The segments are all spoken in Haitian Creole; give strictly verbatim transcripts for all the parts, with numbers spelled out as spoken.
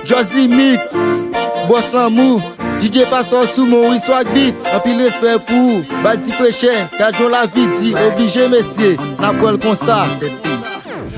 Jozzy Mix, Bòs Lanmou, D J Pastor sou mon wi swag beat. Anpil respè pou ou, Badi Frechè, gad yon lavi di, oblije mesye, n ap pran l konsa.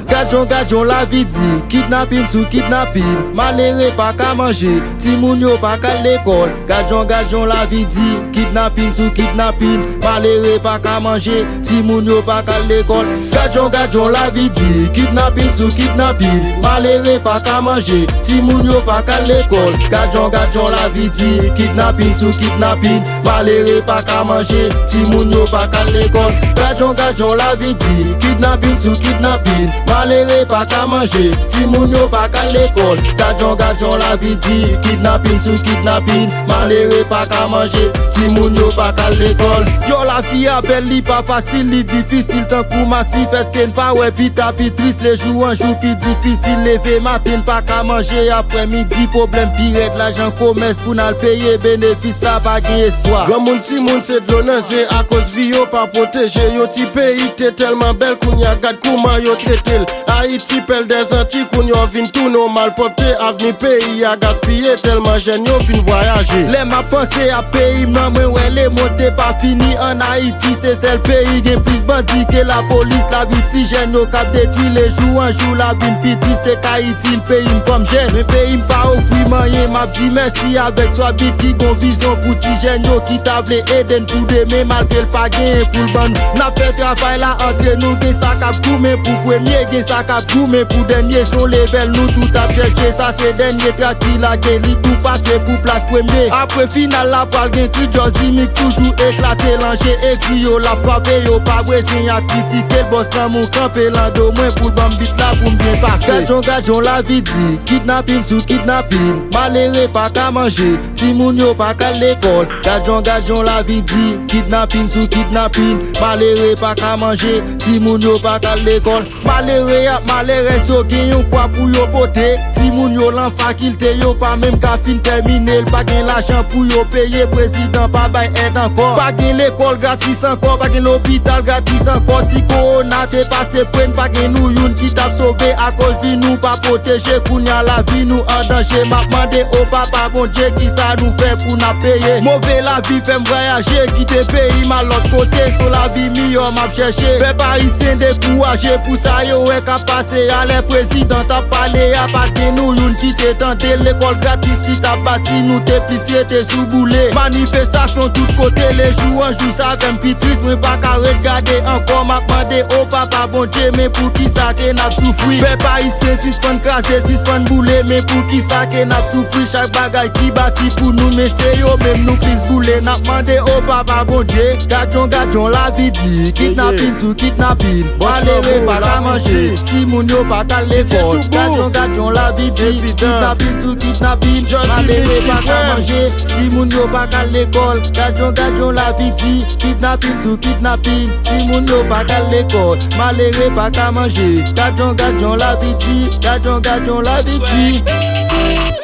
Gad yon, gad yon lavi di, kidnapin sou kidnapin, malere pa ka manje, timoun yo pa ka al lekòl. Gad yon, gad yon lavi di, kidnapin sou kidnapin, malere pa ka manje, timoun yo pa ka al lekòl. Gad yon, gad yon lavi di, kidnapin sou kidnapin, malere pa ka manje, timoun yo pa ka al lekòl. Gad yon, gad yon lavi di, kidnapin sou kidnapin, malere pa ka manje, timoun yo pa ka al lekòl. Gad yon, gad yon lavi di, kidnapin sou kidnapin, malere pa ka manje, timoun yo pa ka al lekòl. Gad yon, gad yon lavi di, kidnapin sou kidnapin, malere pa ka manje, timoun yo pa ka al lekòl. Yo, lavi a bèl, li pa fasil, li difisil tankou masif. Èske n pa wè pita pi tris, lejou an jou pi difisil? Leve maten, n pa ka manje, aprèmidi pwoblèm pi rèd, lajan komès pou n al peye benefis la, pa gen espwa. Granmoun, timoun, se dlo nan zye akoz vi yo pa pwoteje. Yon ti peyi k te tèlman bèl, kounye a gad kouman yo trete l. Ayiti, pèl dèzanti, kounye a w vin tounen yon malpwòpte. Avni peyi a gaspiye tèlman jèn yo fin vwayaje. Lè m ap panse a peyi m nan, mwen wè lemonn te pa fini. Ann Ayiti, se sèl peyi gen plis bandi ke lapolis. Lavi ti jèn yo k ap detwi lejou an jou. Lavi m pi tris te ka itil peyi m kòm jèn. Men peyi m pa ofri m anyen, m ap di mèsi avèk Swabit ki gon vizyon pou ti jèn yo ki ta vle ede n pou demen, malgre l pa genyen pou l ban nou. N ap fè travay la antre nou, gen sa k ap goumen pou premye, gen sa k ap goumen pou dènye. Se yon levèl nou tout ap chèche, sa se dènye trak ki lage, li tou pase pou plas premye. Apre final la, pral gen kri Jozzy Mix toujou eklate, lanje ekri yo, l ap frape yo, pa bezwen ap kritike l. Bòs Lanmou kanpe lan do mwen pou l ban m beat la pou m byen pase. Gad yon, gad yon lavi di, kidnapin sou kidnapin, malere pa ka manje, timoun yo pa ka al lekòl. Gad yon, gad yon lavi di, kidnapin sou kidnapin, malere pa ka manje, timoun yo pa ka al lekòl. Malere ak malerèz yo gen yon kwa pou yo pote, timoun yo lan fakilte, yo pa menm ka fin tèmine l. Pa gen lajan pou yo peye, prezidan pa bay èd ankò. Pa gen lekòl gratis ankò, pa gen lopital gratis ankò. Si kowona te pase pre n, pa gen nou youn ki t ap sove akoz vi nou pa pwoteje. Kounye a lavi nou an danje. M ap mande o Papa Bondye, kisa nou fè pou n ap peye? Move lavi fè m vwayaje, kite peyi m al lòt kote. Se yon lavi miyò m ap chèche. Pèp ayisyen dekouraje pou sa yo wè k ap pase a. Lè prezidan t ap pale a, pa gen nou youn ki te tande l. Lekòl gratis li t ap bati, nou te plis rete sou boule. Manifestasyon tout kote, lejou an jou sa fè m pi tris. Mwen pa ka ret gade ankò, m ap mande o Papa Bondye, men poukisa ke n ap soufri? Pèp ayisyen, sispann kraze, sispann boule, men poukisa ke n ap soufri? Chak bagay ki bati pou nou, men se yo menm nou plis boule. N ap mande o Papa Bondye, gad yon, gad yon lavi di, kidnapin sou kidnapin, malere pa ka manje, timoun yo pa ka al lekòl. Gad yon, gad yon lavi di, kidnapin sou kidnapin, malere pa ka manje, timoun yo pa ka al lekòl. Gad yon, gad yon lavi di, kidnapin sou kidnapin, timoun yo pa ka al lekòl, malere pa ka manje. Gad yon, gad yon lavi di, gad yon, gad yon lavi di.